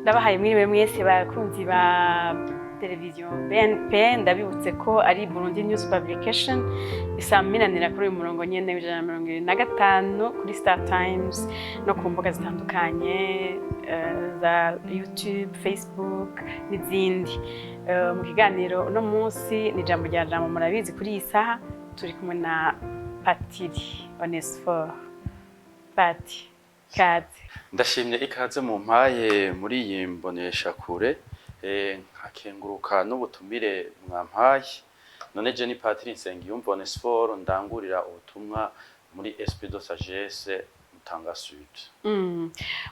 Ndabahaye mwiriwe mwese bakunzi ba televiziyo BNP. Ndabibutse ko ari Burundi News Publication isaminanira kuri uyu murongo nyene w'175 kuri Star Times no ku mbuga zitandukanye za YouTube, Facebook n'izindi. Mu kiganiro uno munsi ni Ijambo rya Jambo. Murabizi, kuri iyi saha turi kumwe na Patiri Onesphore. Pati, kaze. Ndashimye ikaze mu mpaye muri iyi mboneshakure, nkakenguruka n'ubutumire mwampaye. None je ni Patiri Nsengiyumva Onesphore, ndangurira ubutumwa muri Esprit de Sagesse Mutanga Sud.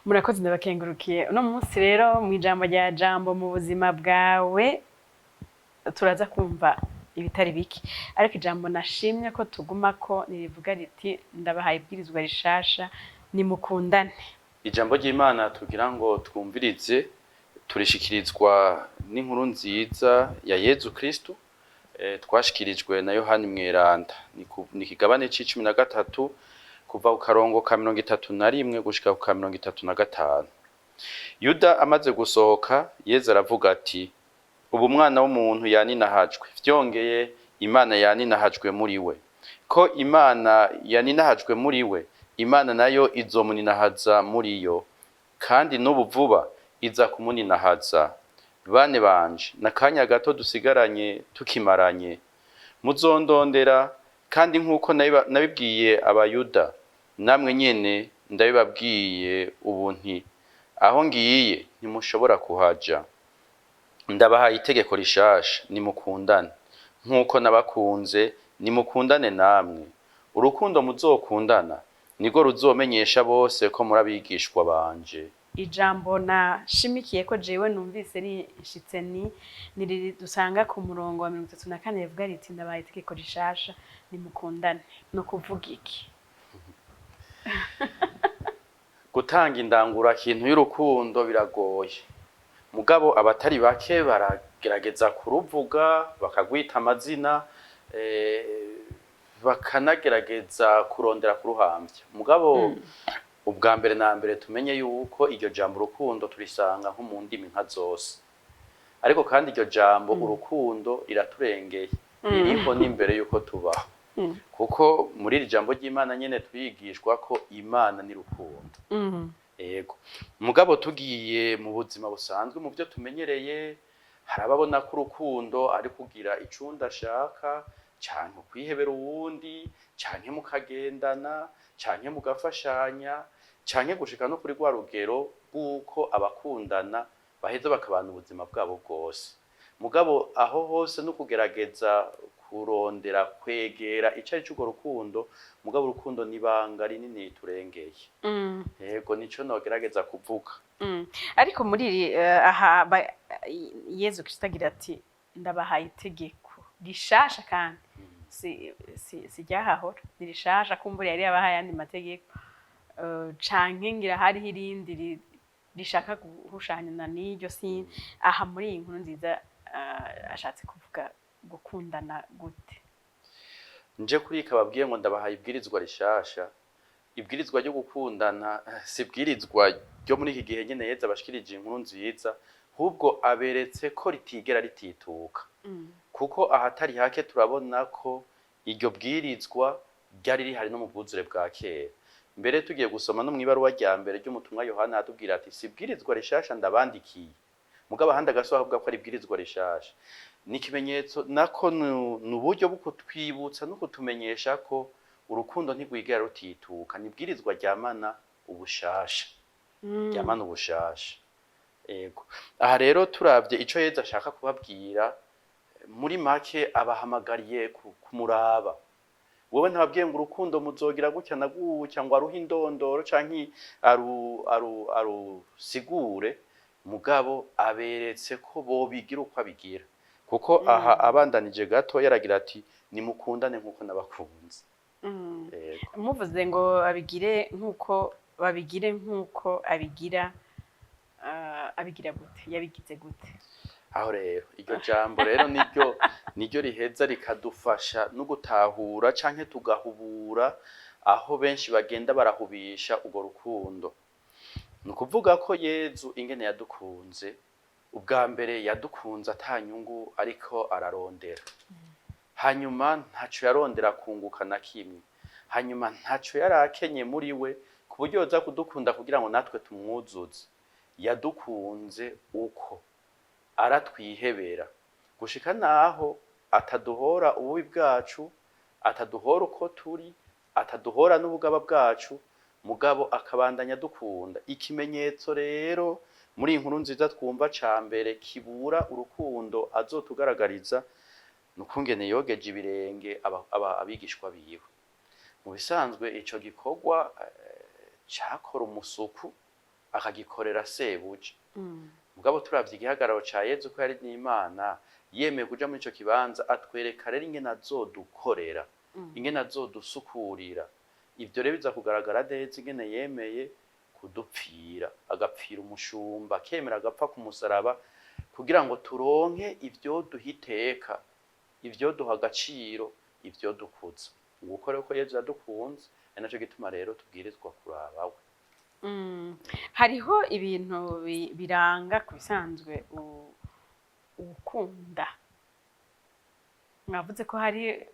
Murakoze, ndabakengurukiye. Uno munsi rero mu Ijambo rya Jambo mu buzima bwawe turaza kumva ibitari bike, ariko ijambo nashimye ko tugumako nirivuga riti: "Ndabahaye ibwirizwa rishasha, nimukundane." Ijambo ry'Imana tugira ngo twumvirize turishikirizwa n'inkuru nziza ya Yezu Kristu twashikirijwe na Yohani Mweranda. Ni ikigabane c'13, kuva ku karongo ka 31 gushika ku ka 35. Yuda amaze gusohoka, Yezu aravuga ati: "Ubu Umwana w'umuntu yaninahajwe, vyongeye Imana yaninahajwe muri we. Ko Imana yaninahajwe muri we, Imana nayo izomuninahaza muri yo, kandi n'ubu vuba iza kumuninahaza. Bane banje, n'akanya gato dusigaranye tukimaranye. Muzondondera, kandi nk'uko nabibwiye Abayuda, namwe nyene ndabibabwiye ubu nti: aho ngiye ntimushobora kuhaja. Ndabahaye itegeko rishasha: nimukundane. Nk'uko nabakunze, nimukundane namwe. Urukundo muzokundana nirwo ruzomenyesha bose ko muri abigishwa banje." Ijambo nashimikiye ko jewe numvise rishitse ni riri dusanga ku murongo wa 34, rivuga riti: "Ndabahaye itegeko rishasha, nimukundane." Ni ukuvuga iki? Gutanga indangurakintu y'urukundo biragoye, mugabo abatari bake baragerageza kuruvuga, bakagwita amazina, bakanagerageza kurondera kuruhamvya. Mugabo ubwa mbere na mbere tumenye yuko iryo jambo urukundo turisanga nko mu ndimi nka zose, ariko kandi iryo jambo urukundo riraturengeye, ririho n'imbere yuko tubaho, kuko muri iri jambo ry'Imana nyene twigishwa ko Imana ni rukundo. Yego, mugabo tugiye mu buzima busanzwe, mu byo tumenyereye, hari ababona ko urukundo ari kugira icundi ashaka, canke kwihebera uwundi, canke mukagendana, canke mugafashanya, canke gushika no kuri rwa rugero rw'uko abakundana baheza bakabana ubuzima bwabo bwose. Mugabo aho hose no kugerageza kurondera kwegera ico ari c'urwo rukundo. Mugabo urukundo ni ibanga rinini turengeye. Yego, nico nogerageza kuvuga. Ariko muri iri aha Yezu Kristo agira ati: "Ndabahaye itegeko rishasha." Kandi si ryahahora, ni rishasha. Kumbura yari yabahaye ayandi mategeko, canke ngira hariho irindi rishaka guhushanya n'iryo. Si aha muri iyi nkuru nziza ashatse kuvuga gukundana gute? Nje kuri kababwiye ngo ndabahaye ibwirizwa rishasha. Ibwirizwa ryo gukundana si ibwirizwa ryo muri iki gihe nyene Yezu abashikirije inkuru nziza, ahubwo aberetse ko ritigera ritituka, kuko ahatari hake turabona ko iryo bwirizwa ryari rihari no mu bwuzure bwa kera. Mbere tugiye gusoma no mw'ibaruwa rya mbere ry'umutumwa Yohana, atubwira ati: "Si ibwirizwa rishasha ndabandikiye." Mugabo ahandi agasohoka avuga ko ari ibwirizwa rishasha. Ni ikimenyetso nako ni uburyo bwo kutwibutsa no kutumenyesha ko urukundo ntirwigera rutituka, ni ibwirizwa ryamana ubushasha, ryamana ubushasha. Ego, aha rero turavye ico Yezu ashaka kubabwira, muri make abahamagariye kumuraba. Wewe ntababwiye ngo urukundo muzogira gutya na gutya, ngo aruhe indondoro canke arusigure, mugabo aberetse ko bobigira uko abigira, kuko aha abandanije gato yaragira ati: "Nimukundane nkuko nabakunze." Yego. Muvuze ngo babigire nk'uko babigire, nk'uko abigira, abigira gute? Yabigize gute? Aho rero iryo jambo rero niryo riheza rikadufasha no gutahura canke tugahubura aho benshi bagenda barahubisha urwo rukundo. Ni ukuvuga ko Yezu ingene yadukunze, ubwa mbere yadukunze ata nyungu ariko ararondera, hanyuma ntaco yarondera kunguka na kimwe, hanyuma ntaco yari akenye muri we ku buryo yoza kudukunda kugira ngo natwe tumwuzuze. Yadukunze uko aratwihebera gushika naho ataduhora ububi bwacu, ataduhora uko turi, ataduhora n'ubugaba bwacu, mugabo akabandanya dukunda. Ikimenyetso rero muri iyi nkuru nziza twumva ca mbere kibura urukundo azotugaragariza ni ukungene yogeje ibirenge abigishwa biwe. Mu bisanzwe ico gikorwa cakora umusuku akagikorera sebuja. Mugabo turavye igihagararo ca Yezu ko yari n'Imana, yemeye kuja muri ico kibanza, atwereka rero ingene azodukorera, ingene azodusukurira. Ivyo rero biza kugaragara neza ingene yemeye kudupfira, agapfira umushumba, akemera agapfa ku musaraba kugira ngo turonke ivyo duha iteka, ivyo duha agaciro, ivyo dukuza. Nguko rero ko Yezu yadukunze, ari naco gituma rero tubwirizwa kuraba we. Hariho ibintu biranga ku bisanzwe ukunda. Mwavuze ko hari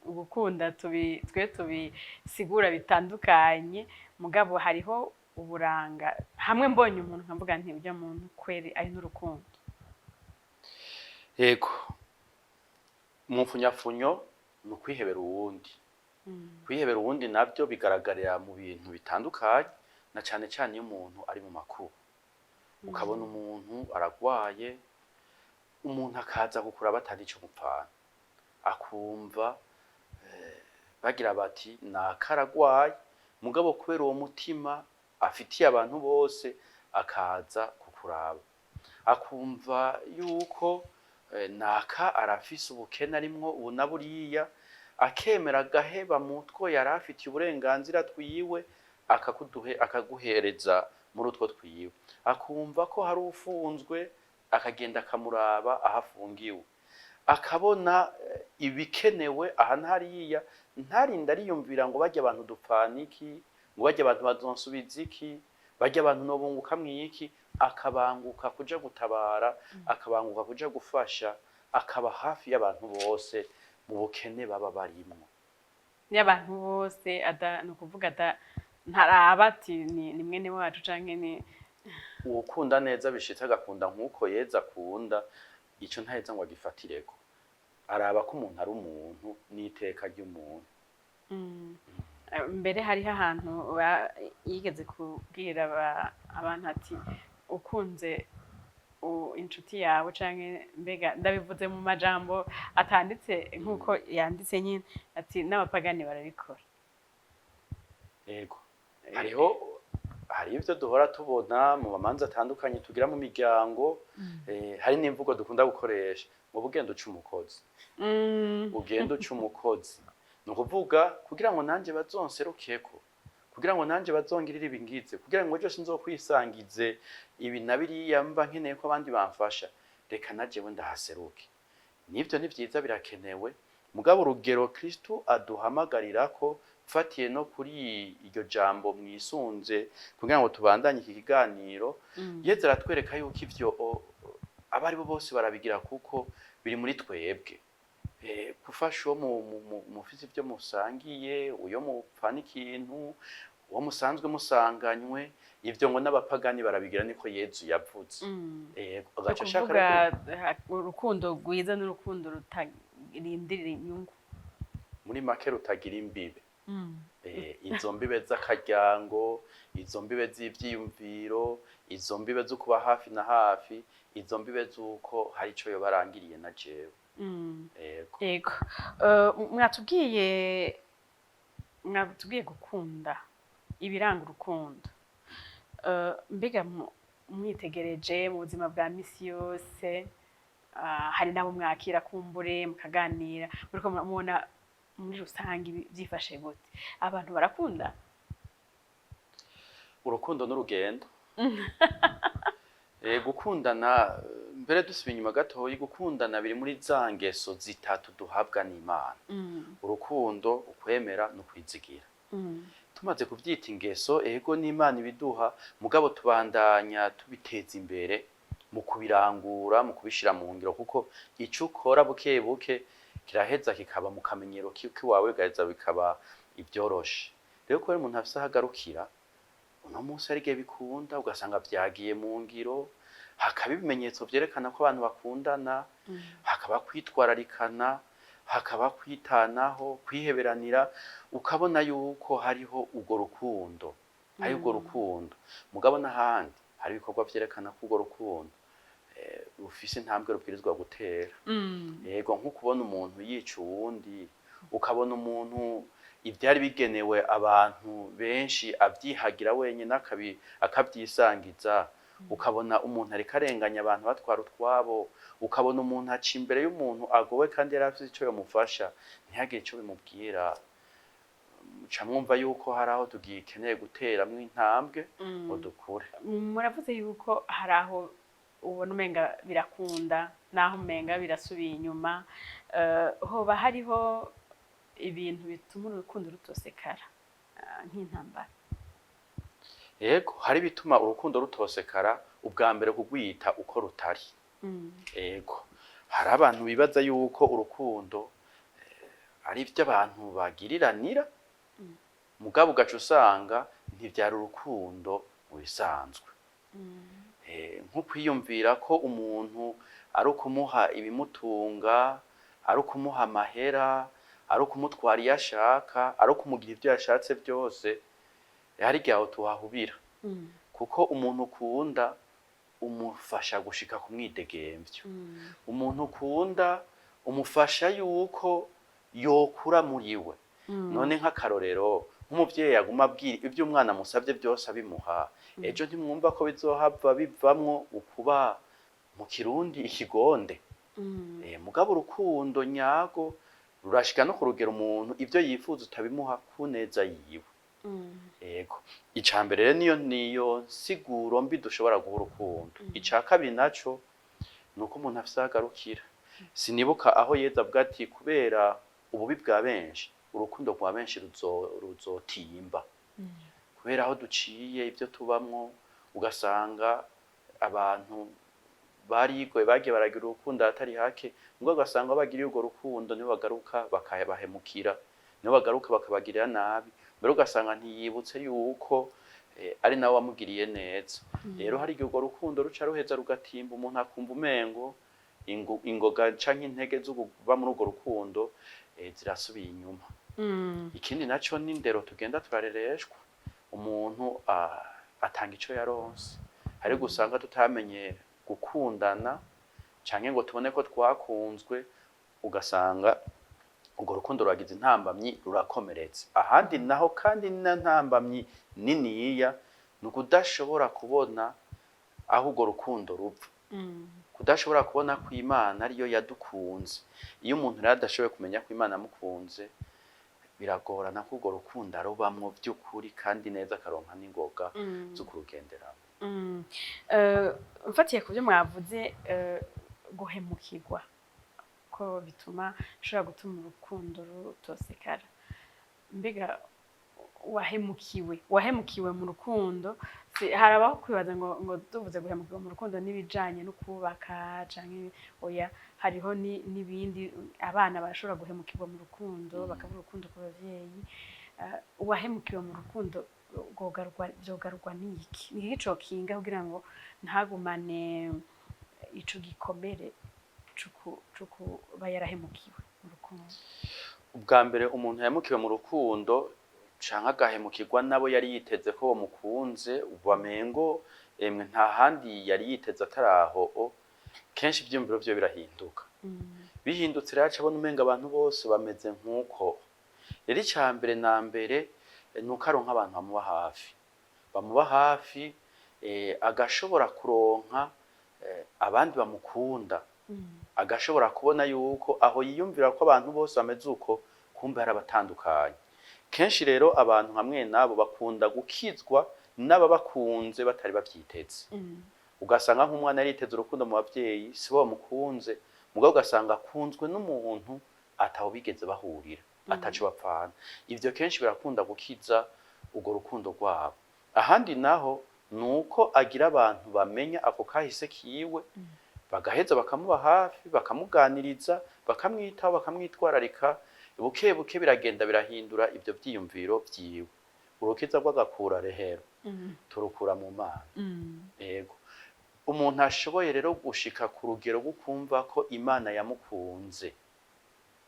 ugukunda twe tubisigura bitandukanye, mugabo hariho uburanga hamwe mbonye umuntu nkavuga nti urya muntu kweri ari n'urukundo. Yego, mu mfunyafunyo ni ukwihebera uwundi. Kwihebera uwundi navyo bigaragarira mu bintu bitandukanye, na cane cane iyo umuntu ari mu makuba, ukabona umuntu aragwaye, umuntu akaza kukuraba atari ico mupfana, akumva bagira bati naka aragwaye, mugabo kubera uwo mutima afitiye abantu bose akaza kukuraba, akumva yuko naka arafise ubukene arimwo ubu na buriya, akemera agaheba mutwo yari afitiye uburenganzira twiwe, akakuduhe akaguhereza muri utwo twiwe, akumva ko hari ufunzwe akagenda akamuraba aho afungiwe, akabona ibikenewe aha ntariya, ntarinde ariyumvira ngo barya abantu dupfana iki, ngo barya abantu bazonsubiza iki, barya abantu nobunguka mwiki, akabanguka kuja gutabara, akabanguka kuja gufasha, akaba hafi y'abantu bose mu bukene baba barimwo. Y'abantu bose, ada ni ukuvuga ada ntaraba ati ni mwene wacu canke ni Uwukunda neza bishitse agakunda nk'uko Yezu akunda, ico ntaheza ngo agifatireko, araba ko umuntu ari umuntu n'iteka ry'umuntu. Mbere hariho ahantu yigeze kubwira abantu ati ukunze inshuti yawe canke, mbega ndabivuze mu majambo atanditse nk'uko yanditse nyine, ati n'abapagani barabikora. Yego, hariho hari ivyo duhora tubona mu mamanza atandukanye tugira mu miryango, hari n'imvugo dukunda gukoresha ngo bugenda uca umukozi. Ugenda uca umukozi ni ukuvuga kugira ngo nanje bazonserukeko, kugira ngo nanje bazongirire ibingize, kugira ngo ejo sinzokwisangize ibi na biriya mba nkeneye ko abandi bamfasha, reka na jewe ndahaseruke. Nivyo ni vyiza, birakenewe, mugabo urugero Kristo aduhamagarira ko mfatiye no kuri iryo jambo mwisunze kugira ngo tubandanye iki kiganiro, Yezu aratwereka yuko ivyo abo ari bo bose barabigira kuko biri muri twebwe. Gufasha uwo mufise ivyo musangiye, uyo mupfana ikintu, uwo musanzwe musanganywe, ivyo ngo n'abapagani barabigira, niko Yezu yavuze. Agaca ashaka kuvuga rero urukundo rwiza n'urukundo rutarindirira inyungu. Muri make rutagira imbibe. Izo mbibe z'akaryango, izo mbibe z'ivyiyumviro, izo mbibe zo kuba hafi na hafi, izo mbibe z'uko hari ico yoba arangiriye na jewe. Yego. Yego. Mwatubwiye gukunda, ibiranga urukundo. Mbega mwitegereje mu buzima bwa misi yose, hari n'abo mwakira kumbure mukaganira, muriko mubona muri rusange byifashe gute? Abantu barakunda? Urukundo n'urugendo. Gukundana, mbere dusubiye inyuma gatoyi, gukundana biri muri za ngeso zitatu duhabwa n'Imana: urukundo, ukwemera no kwizigira. Tumaze kuvyita ingeso, ego n'Imana ibiduha, mugabo tubandanya tubiteza imbere mu kubirangura, mu kubishira mu ngiro, kuko ico ukora buke buke kiraheza kikaba mu kamenyero kiwawe, bigaheza bikaba ibyoroshe. Rero kubera umuntu afise aho agarukira, uno munsi hari igihe bikunda ugasanga vyagiye mu ngiro, hakaba ibimenyetso vyerekana ko abantu bakundana, hakaba kwitwararikana, hakaba kwitanaho, kwiheberanira, ukabona yuko hariho urwo rukundo, hari urwo rukundo. Mugabo n'ahandi hari ibikorwa vyerekana ko urwo rukundo rufise intambwe rubwirizwa gutera. Yego, nko kubona umuntu yica uwundi, ukabona umuntu ivyari bigenewe abantu benshi avyihagira wenyine, akavyisangiza, ukabona umuntu ariko arenganya abantu batwara utwabo, ukabona umuntu aca imbere y'umuntu agowe kandi yari afise ico yomufasha, ntihagire ico bimubwira, muca mwumva yuko hari aho tugikeneye guteramwo intambwe ngo dukure. Muravuze yuko hari aho ubona umenga birakunda, naho umenga birasubiye inyuma. Hoba hariho ibintu bituma urukundo rutosekara, nk'intambara? Yego, hari ibituma urukundo rutosekara. Ubwa mbere, kugwita uko rutari. Ego, hari abantu bibaza yuko urukundo ari ivyo abantu bagiriranira, mugabo ugaca usanga ntivyari urukundo mu bisanzwe. Nko kwiyumvira ko umuntu ari ukumuha ibimutunga, ari ukumuha amahera, ari ukumutwara iyo ashaka, ari ukumugira ivyo yashatse byose, hari igihe aho tuhahubira, kuko umuntu ukunda umufasha gushika ku mwidegemvyo. Umuntu ukunda umufasha yuko yokura muri we. None nk'akarorero, nk'umuvyeyi aguma abwira ibyo umwana amusabye byose abimuha, ejo ntimwumva ko bizohava bivamwo ukuba mu Kirundi ikigonde? Mugabo urukundo nyago rurashika no ku rugero umuntu ivyo yifuza utabimuha ku neza yiwe. Yego, ica mbere rero niyo nsiguro mbi dushobora guha urukundo. Ica kabiri naco ni uko umuntu afise aho agarukira. Sinibuka aho Yezu avuga ati: "Kubera ububi bwa benshi, urukundo rwa benshi ruzotimba." Kubera aho duciye, ibyo tubamwo, ugasanga abantu barigoye, bagiye baragira urukundo ahatari hake, ngo ugasanga aho bagiriye urwo rukundo nibo bagaruka bakabahemukira, nibo bagaruka bakabagirira nabi, mbere ugasanga ntiyibutse yuko ari nawe wamugiriye neza. Rero hari igihe urwo rukundo ruca ruheza rugatimba, umuntu akumva umengo ingoga canke intege zo kuba muri urwo rukundo zirasubiye inyuma. Ikindi naco ni indero tugenda turarereshwa. Umuntu atanga ico yaronse. Hari gusanga tutamenye gukundana canke ngo tubone ko twakunzwe, ugasanga urwo rukundo ruragize intambamyi, rurakomeretse. Ahandi naho kandi na ntambamyi niniya ni ukudashobora kubona aho urwo rukundo ruva, kudashobora kubona ko Imana ariyo yadukunze. Iyo umuntu rero adashoboye kumenya ko Imana yamukunze, biragorana ko urwo rukundo arubamwo by'ukuri kandi neza, akaronka n'ingoga zo kurugenderamo. Mfatiye ku byo mwavuze, guhemukirwa ko bituma, bishobora gutuma urukundo rutosekara, mbega wahemukiwe mu rukundo, harabaho kwibaza ngo tuvuze guhemukirwa mu rukundo n'ibijanye no kubaka canke oya? Hariho n'ibindi, abana barashobora guhemukirwa mu rukundo, bakabura urukundo ku bavyeyi. Uwahemukiwe mu rukundo vyogarurwa n'iki? Ni iki cokinga kugira ngo ntagumane ico gikomere c'ukuba yarahemukiwe mu rukundo? Ubwa mbere, umuntu yahemukiwe mu rukundo canke agahemukirwa nabo yari yiteze ko bamukunze, bamengo emwe nta handi yari yiteze ataraho, kenshi ivyiyumviro vyo birahinduka. Bihindutse rero, aca abona umenga abantu bose bameze nk'uko. Rero ica mbere na mbere ni uko aronka abantu bamuba hafi, agashobora kuronka abandi bamukunda, agashobora kubona yuko aho yiyumvira ko abantu bose bameze uko, kumbe hari abatandukanye. Kenshi rero abantu hamwe nabo bakunda gukizwa n'ababakunze batari bavyiteze. Ugasanga nk'umwana yariteze urukundo mu bavyeyi, si bo bamukunze, mugabo ugasanga akunzwe n'umuntu ataho bigeze bahurira, ataco bapfana. Ivyo kenshi birakunda gukiza. Urwo rukundo rwabo. Ahandi naho ni uko agira abantu bamenya ako kahise kiwe, bagaheza bakamuba hafi, bakamuganiriza, bakamwitaho, bakamwitwararika. Buke buke biragenda birahindura ibyo byiyumviro vyiwe. Urukiza rw'agakura rehero turukura mu Mana. Yego, umuntu ashoboye rero gushika ku rugero rwo kumva ko Imana yamukunze,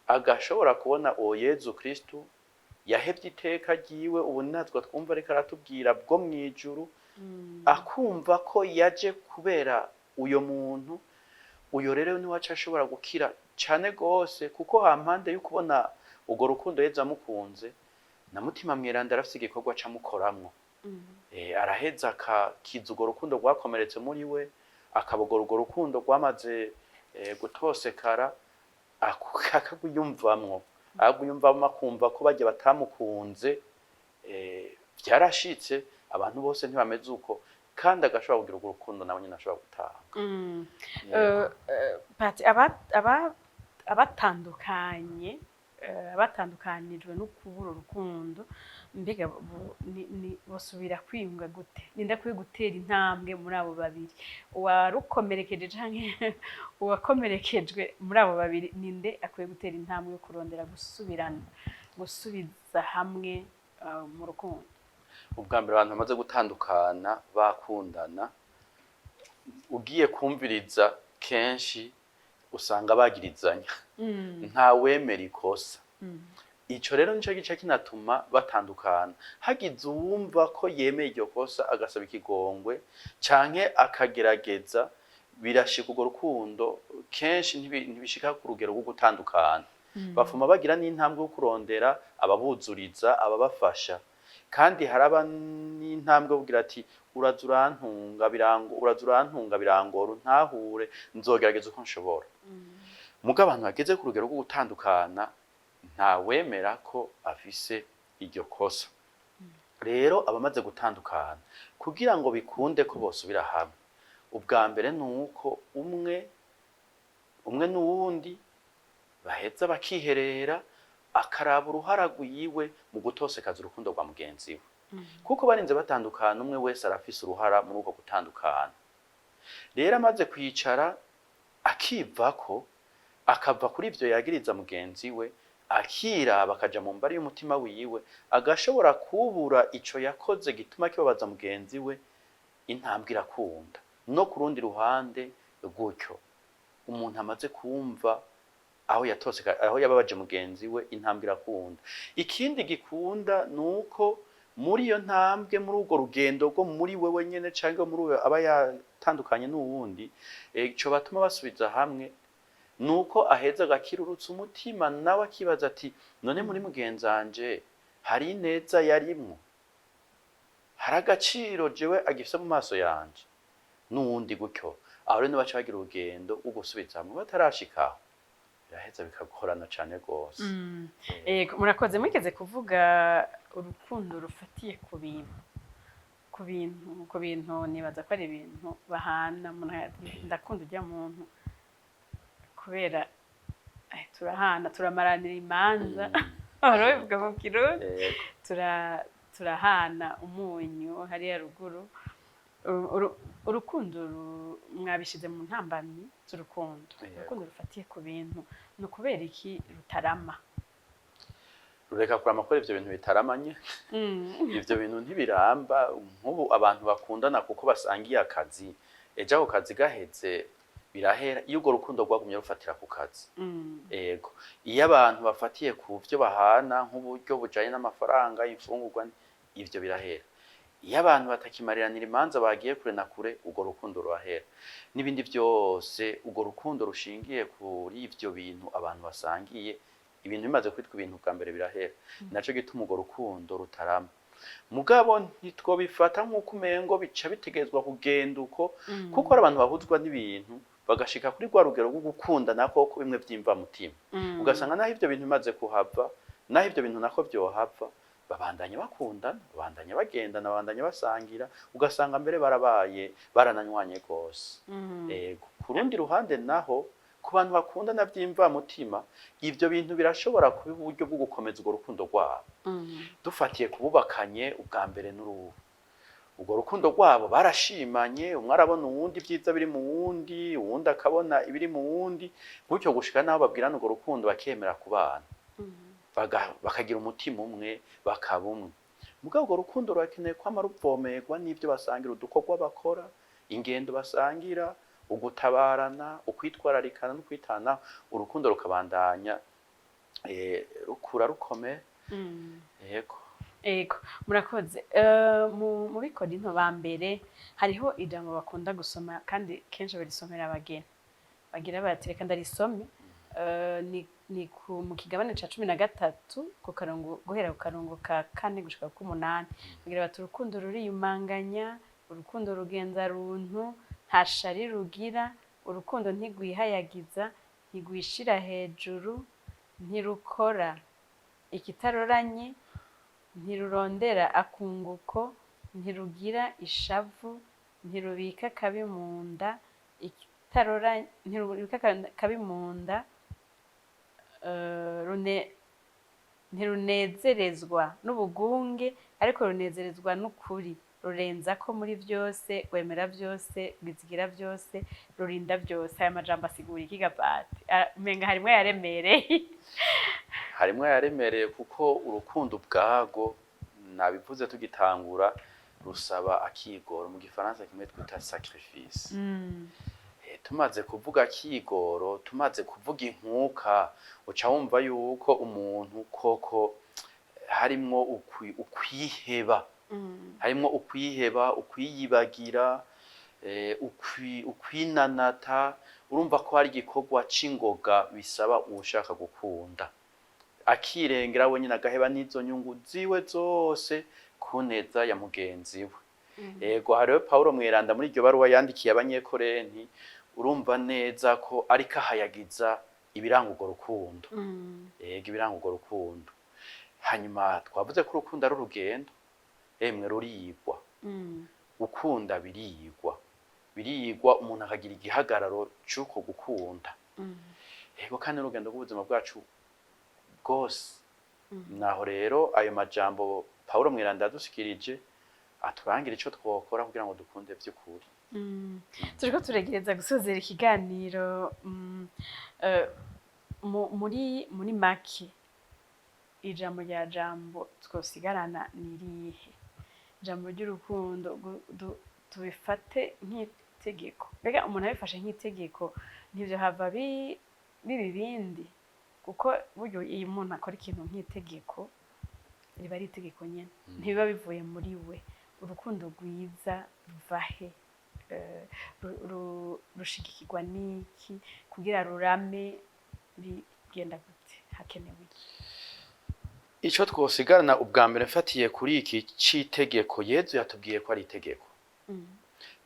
agashobora kubona uwo Yezu Kristu yahevye iteka ryiwe, ubu natwe twumva ariko aratubwira bwo mw'ijuru, akumva ko yaje kubera uyo muntu, uyo rero niwe aca ashobora gukira cane gose, kuko hampande yo kubona urwo rukundo Yezu amukunze, na Mutima Mweranda arafise igikorwa acamukoramwo. Araheza akakiza urwo rukundo rwakomeretse muri we, akabogora urwo rukundo rwamaze gutosekara, akagwiyumvamwo, akumva ko barya batamukunze. Vyarashitse, abantu bose ntibameze uko, kandi agashobora kugira urwo rukundo nawe nyene ashobora gutanga. Yego. Pati, abatandukanye, abatandukanijwe no kubura urukundo, mbega bosubira kwiyunga gute? Ninde akwiye gutera intambwe muri abo babiri, uwarukomerekeje canke uwakomerekejwe? Muri abo babiri, ninde akwiye gutera intambwe yo kurondera gusubirana, gusubiza hamwe mu rukundo? Ubwa mbere, abantu bamaze gutandukana bakundana, ugiye kumviriza kenshi usanga bagirizanya, ntawemera ikosa. Ico rero nico gice kinatuma batandukana. Hagize uwumva ko yemeye iryo kosa, agasaba ikigongwe canke akagerageza, birashika urwo rukundo kenshi ntibishika ku rugero rwo gutandukana. Bafuma bagira n'intambwe yo kurondera ababuzuriza, ababafasha, kandi haraba n'intambwe yo kugira ati: "Uraza urantunga birango, uraza urantunga birangora, untahure, nzogerageza uko nshobora." Muga abantu bageze ku rugero rwo gutandukana, ntawemera ko afise iryo kosa. Rero abamaze gutandukana, kugira ngo bikunde ko bosubira hamwe, ubwa mbere ni uko umwe umwe n'uwundi baheza bakiherera, akaraba uruhara rwiwe mu gutosekaza urukundo rwa mugenzi we, kuko barinze batandukana, umwe wese arafise uruhara muri uko gutandukana. Rero amaze kwicara akivako, akava kuri ivyo yagiriza mugenzi we, akiraba, akaja mu mbari y'umutima wiwe, agashobora kubura ico yakoze gituma kibabaza mugenzi we, intambwe irakunda. No ku rundi ruhande gutyo, umuntu amaze kumva aho yatoseka, aho yababaje mugenzi we, intambwe irakunda. Ikindi gikunda ni uko muri iyo ntambwe, muri urwo rugendo rwo muri wewe nyene canke muri uwo aba yatandukanye n'uwundi, ico batuma basubiza hamwe nuko aheza agakirurutsa umutima, nawe akibaza ati: "None muri mugenzanje hari ineza yarimwo? Hari agaciro jewe agifise mu maso yanje?" N'uwundi gutyo. Aho rero baca bagira urugendo rwo gusubiza hamwe. Batarashikaho, biraheza bikagorana cane rwose. Yego, murakoze. Mwigeze kuvuga urukundo rufatiye ku bintu, ku bintu, nibaza ko ari ibintu bahana. Umuntu ndakunda ujya muntu kubera turahana, turamaranira imanza, bahora babivuga mu Kirundi. Turahana umunyu hariya ruguru. Urukundo mwabishize mu ntambamyi z'urukundo. Urukundo rufatiye ku bintu, ni ukubera iki rutarama? Rureka kurama ko ivyo bintu bitaramanye. Ivyo bintu ntibiramba. Nk'ubu abantu bakundana kuko basangiye akazi, ejo ako kazi gaheze birahera, iyo urwo rukundo rwagumye rufatira ku kazi. Ego, iyo abantu bafatiye ku vyo bahana, nk'uburyo bujanye n'amafaranga, imfungurwa, ivyo birahera. Iyo abantu batakimariranira imanza, bagiye kure na kure, urwo rukundo rurahera. N'ibindi byose, urwo rukundo rushingiye kuri ivyo bintu abantu basangiye, ibintu bimaze kwitwa ibintu bwa mbere birahera. Naco gituma urwo rukundo rutarama. Mugabo ntitwobifata nk'uko umengo bica bitegerezwa kugenda uko, kuko hari abantu bahuzwa n'ibintu bagashika kuri rwa rugero rwo gukundana koko, bimwe vy'imvamutima, ugasanga naho ivyo bintu bimaze kuhava, naho ivyo bintu nako vyohava, babandanya bakundana, babandanya bagendana, babandanya basangira, ugasanga mbere barabaye barananywanye rwose. Ego, ku rundi ruhande naho Ku bantu bakundana by'imvamutima, ivyo bintu birashobora kuba uburyo bwo gukomeza urwo rukundo rwabo. Dufatiye kububakanye ubwa mbere n'urubu, urwo rukundo rwabo barashimanye, umwe arabona uwundi ibyiza biri mu wundi, uwundi akabona ibiri mu wundi, gutyo gushika naho babwirana urwo rukundo, bakemera kubana, bakagira umutima umwe, bakaba umwe. Mugabo urwo rukundo rurakeneye kwama ruvomerwa n'ibyo basangira, udukorwa bakora, ingendo basangira, ugutabarana, ukwitwararikana no kwitanaho, urukundo rukabandanya rukura rukomeye. Yego. Ego, murakoze. Mu Bikorinto ba mbere hariho ijambo bakunda gusoma, kandi kenshi barisomera abageni. Bagira bati, reka ndarisome. Ni mu kigabane ca 13, ku karongo, guhera ku karongo ka 4 gushika k'umunani. Bagira bati: "Urukundo ruriyumanganya, urukundo rugenza runtu, nta shari rugira, urukundo ntigwihayagiza, ntigwishira hejuru, ntirukora ikitaroranye, ntirurondera akunguko, ntirugira ishavu, ntirubika kabi mu nda, ntirubika kabi mu nda, ntirunezerezwa n'ubugunge, ariko runezerezwa n'ukuri, rurenza ko muri byose, rwemera byose, rwizigira byose, rurinda byose." Aya majambo asigura iki, Gapati? Umenga harimwo yaremereye. Harimwo yaremereye, kuko urukundo ubwarwo, nabivuze tugitangura, rusaba akigoro, mu Gifaransa kimwe twita sacrifice. Tumaze kuvuga akigoro, tumaze kuvuga inkuka, uca wumva yuko umuntu koko harimwo ukwiheba, harimwo ukwiheba, ukwiyibagira, ukwinanata. Urumva ko hari igikorwa c'ingoga bisaba uwushaka gukunda, akirengera wenyine, agaheba n'izo nyungu ziwe zose ku neza ya mugenzi we. Ego, hariho Paulo Mweranda muri iryo baruwa yandikiye Abanyekorenti, urumva neza ko ariko ahayagiza ibiranga urwo rukundo. Ego, ibiranga urwo rukundo. Hanyuma twavuze ko urukundo ari urugendo, emwe rurigwa. Gukunda birigwa, birigwa, umuntu akagira igihagararo c'uko gukunda. Ego, kandi n'urugendo rw'ubuzima bwacu bwose. Naho rero ayo majambo Paulo Mweranda yadushikirije aturangira ico twokora kugira ngo dukunde vy'ukuri. Turiko turegereza gusozera ikiganiro. Muri make, ijambo rya jambo twosigarana ni irihe? Ijambo ry'urukundo tubifate nk'itegeko? Mbega umuntu abifashe nk'itegeko, ntivyo hava biba ibindi? Kuko burya iyo umuntu akora ikintu nk'itegeko, riba ari itegeko nyene, ntibiba bivuye muri we. Urukundo rwiza ruva he? Rushigikirwa n'iki kugira rurame? Bigenda gute? Hakenewe iki? Ico twosigarana ubwa mbere, mfatiye kuri iki c'itegeko, Yezu yatubwiye ko ari itegeko.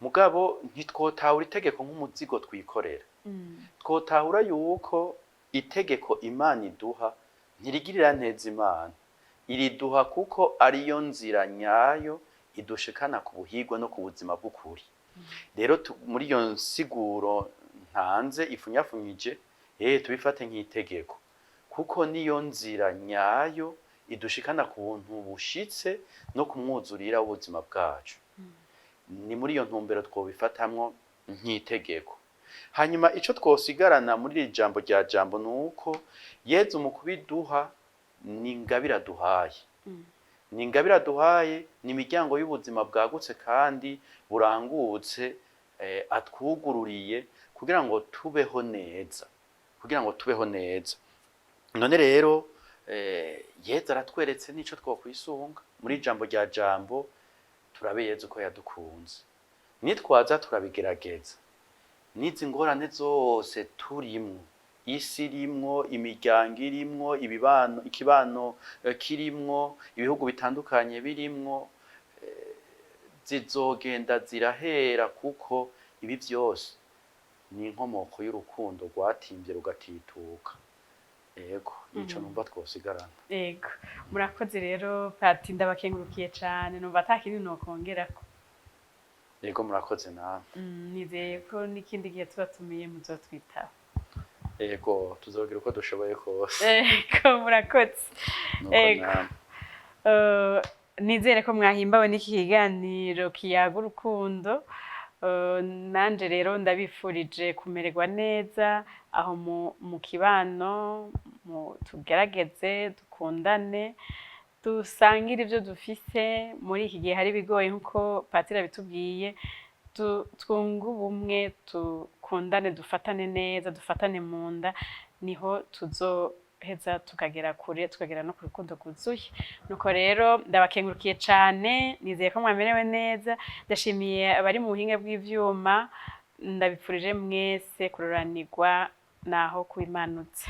Mugabo ntitwotahura itegeko nk'umuzigo twikorera. Twotahura yuko itegeko Imana iduha ntirigirira neza Imana, iriduha kuko ariyo nzira nyayo idushikana ku buhigwe no ku buzima bw'ukuri. Rero muri iyo nsiguro ntanze ifunyafunyije, tubifate nk'itegeko kuko niyo nzira nyayo idushikana ku buntu bushitse no kumwuzurira w'ubuzima bwacu. Ni muri iyo ntumbero twobifatamwo nk'itegeko. Hanyuma ico twosigarana muri iri jambo rya jambo ni uko Yezu mu kubiduha ni ingabire aduhaye. Ni ingabire aduhaye, ni imiryango y'ubuzima bwagutse kandi burangutse, atwugururiye kugira ngo tubeho neza, kugira ngo tubeho neza. None rero Yezu aratweretse n'ico twokwisunga muri ijambo rya jambo. Turabe Yezu ko yadukunze, nitwaza turabigerageza, n'izi ngorane zose turimwo, isi irimwo, imiryango irimwo, ibibano, ikibano kirimwo, ibihugu bitandukanye birimwo, zizogenda zirahera, kuko ibi byose ni inkomoko y'urukundo rwatimbye rugatituka. Yego, nico numva twosigarana. Yego, murakoze rero Pati, ndabakengurukiye cane, numva ata kindi nokongerako. Yego, murakoze nawe. Nizeye ko n'ikindi gihe tubatumiye muzotwitaba. Yego, tuzogira uko dushoboye kose. Ego, murakoze. Nuko Ego. namwe. Nizere ko mwahimbawe n'iki kiganiro kiyaga urukundo. Nanje rero ndabifurije kumererwa neza aho mu kibano, tugerageze dukundane, dusangire ibyo dufise. Muri iki gihe hari ibigoye nk'uko patiri abitubwiye, twunge ubumwe, dukundane, dufatane neza, dufatane mu nda, niho tuzoheza tukagera kure, tukagera no ku rukundo rwuzuye. Nuko rero ndabakengurukiye cane, nizeye ko mwamerewe neza. Ndashimiye abari mu buhinga bw'ivyuma, ndabipfurije mwese kuroranirwa naho kubimanutse.